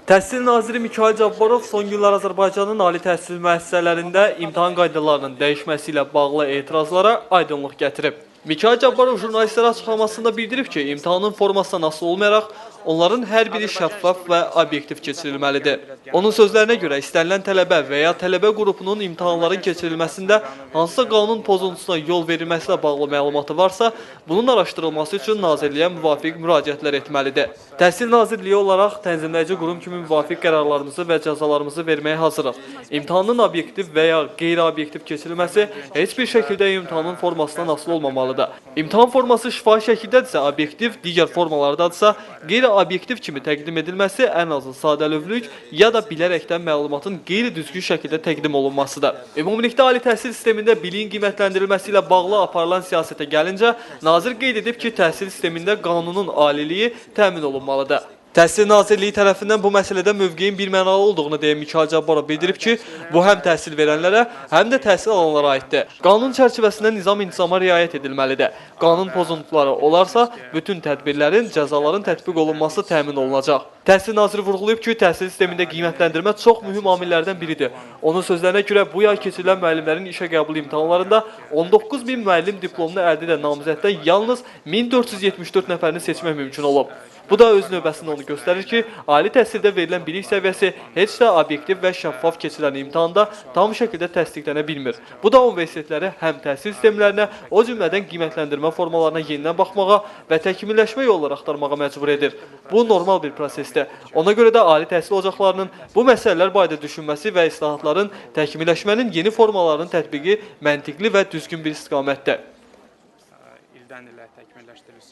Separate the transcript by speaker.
Speaker 1: Təhsil naziri Mikayıl Cabbarov son günlər Azərbaycanın ali təhsil müəssisələrində imtahan qaydalarının dəyişməsi ilə bağlı etirazlara aydınlıq gətirib. Mikayıl Cabbarov jurnalistlərə açıqlamasında bildirib ki, imtahanın formasından asılı olmayaraq onların hər biri şəffaf və obyektiv keçirilməlidir. Onun sözlərinə görə istənilən tələbə və ya tələbə qrupunun imtahanların keçirilməsində hansısa qanun pozuntusuna yol verilməsi ilə bağlı məlumatı varsa, bunun araşdırılması üçün nazirliyə müvafiq müraciətlər etməlidir. Təhsil Nazirliyi olaraq tənzimləyici qurum kimi müvafiq qərarlarımızı və cəzalarımızı verməyə hazırıq. İmtahanın obyektiv və ya qeyri-obyektiv keçirilməsi heç bir şəkildə imtahanın formasından asılı olmamalıdır. İmtahan forması şifahi şəkildədirsə obyektiv, digər formalardadırsa qeyri-obyektiv kimi təqdim edilməsi ən azı sadəlövhlük ya da bilərəkdən məlumatın qeyri-düzgün şəkildə təqdim olunmasıdır. Ümumilikdə ali təhsil sistemində biliyin qiymətləndirilməsi ilə bağlı aparılan siyasətə gəlincə, nazir qeyd edib ki, təhsil sistemində qanunun aliliyi təmin olunmalıdır. Təhsil Nazirliyi tərəfindən bu məsələdə mövqeyin birmənalı olduğunu deyən Mikayıl Cabbarov bildirib ki, bu həm təhsil verənlərə, həm də təhsil alanlara aiddir. Qanun çərçivəsində nizam-intizama riayət edilməlidir. Qanun pozuntuları olarsa, bütün tədbirlərin, cəzaların tətbiq olunması təmin olunacaq. Təhsil naziri vurğulayıb ki, təhsil sistemində qiymətləndirmə çox mühüm amillərdən biridir. Onun sözlərinə görə bu yay keçirilən müəllimlərin işə qəbul imtahanlarında 19 min müəllim diplomunu əldə edən namizəddən yalnız 1474 nəfərini seçmək mümkün olub. Bu da öz növbəsində onu göstərir ki, ali təhsildə verilən bilik səviyyəsi heç də obyektiv və şəffaf keçirilən imtahanda tam şəkildə təsdiqlənə bilmir. Bu da universitetləri həm təhsil sistemlərinə, o cümlədən qiymətləndirmə formalarına yenidən baxmağa və təkmilləşmə yolları axtarmağa məcbur edir. Bu normal bir prosesdir. Ona görə də ali təhsil ocaqlarının bu məsələlər barədə düşünməsi və islahatların, təkmilləşmənin yeni formalarının tətbiqi məntiqli və düzgün bir istiqamətdir.
Speaker 2: İldən ilə təkmilləşdirilsin.